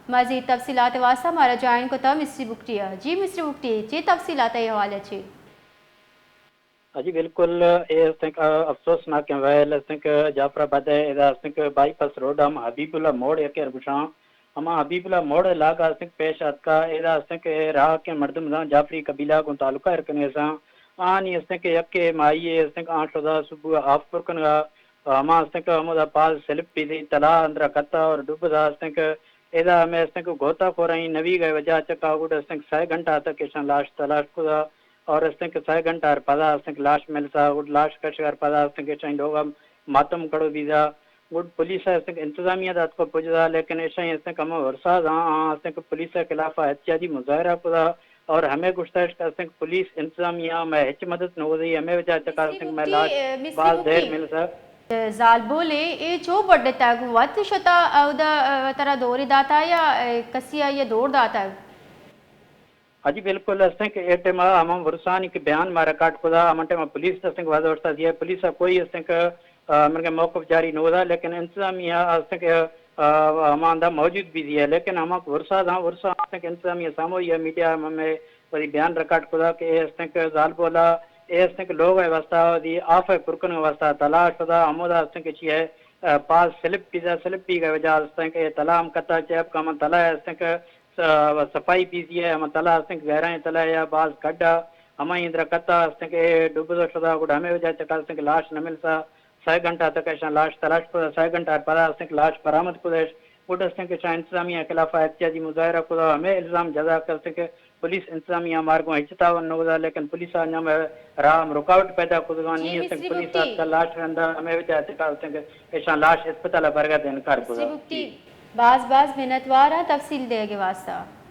مزید تفصیلات واسطہ مارا جوائن کتا مسٹر بگٹی ء۔ جی مسٹر بگٹی، چی تفصیلات ء حوالہ چی؟ ہاں جی، بالکل، اے استنگ افسوسناکیں ویل استنگ جعفر آباد ء ادا استنگ بائی پاس روڈ ہم حبیب اللہ موڑ یکے ارگشاں۔ ہما حبیب اللہ موڑ ء لاگ استنگ پیش آتکا، ادا استنگ راہ کے مردم زاں جعفری قبیلہ گوں تعلقہ ارکنگے ساں۔ آنی استنگ یکے مائی استنگ آن شدا صبح آف پر کنگا ہما استنگ ہمودا پاس سلپ پیدی تلا اندرا کتا اور ڈوبدا استنگ ادا ہمے استنگ گوتا خورائیں نویگ ء وجہ چکا گڈ استنگ سئے گھنٹہ تک ایشاں لاش تلاش کدا اور استنگ سئے گھنٹہ ار پدا استنگ لاش ملسا گڈ لاش کشگ ار پدا استنگ ایشاں لوگ ماتم کڑو بیدا گڈ پولیس ء استنگ انتظامیہ دات کو پجدا لیکن ایشاں استنگ ہمو ورسا داں آں استنگ پولیس ء خلاف احتجاجی مظاہرہ کدا اور ہمے گشتش کہ استنگ پولیس انتظامیہ میں ہچ مدد نہ ودی ہمے وجہ چکا استنگ میں لاش باز دیر ملسا۔ زالبولے اے چو بڈتگ وت شتا اودا ترا دوری داتا یا کسی آئی دور داتگ؟ ہاں جی، بالکل استنگ اے ٹائم ہما ورسانی کہ بیان ما ریکارڈ کدا ہما ٹائم پولیس استنگ وعدہ ورتا دیا پولیس کوئی استنگ مرگے موقف جاری نودا لیکن انتظامیہ استنگ ہما اندہ موجود بھی دیا لیکن ہما ورسا دا ورسا استنگ انتظامیہ سامو یا میڈیا میں وتی بیان ریکارڈ کدا کہ اے استنگ زالبولا اے استنگ لوگ ء واسطہ وتی آف ء پرکن واسطہ تلاش کدا ہمودا استنگ چی ہے پاس سلپ پیزا سلپ پی گئے وجہ استنگ اے تلا ہم کتا چیب کا من تلا استنگ صفائی پیزی ہے ہم تلا استنگ گہرائیں تلا یا باز کڈا ہمائی اندرا کتا استنگ اے ڈوبدو شدا گڈ ہمیں وجہ چکا استنگ لاش نہ ملسا سئے گھنٹہ تک ایشاں لاش تلاش کت، سئے گھنٹہ ء پدا استنگ لاش برآمد کت اش۔ گڈ استنگ ایشاں انتظامیہ ء خلاف ء احتجاجی مظاہرہ کت ء ہمے الزام جزا کرت کہ پولیس انتظامیہ ء مارگوں ہچ تعاون نہ کت لیکن پولیس ء انجام ء راہ ہم رکاوٹ پیدا کت گاں نی استنگ پولیس ء اتکا لاش رندا ہمے وجہ ء اتکا استنگ ایشاں لاش اسپتال ء برگ ء انکار کت۔ باز باز منتوار آں تفصیل دیگ ء واسطہ۔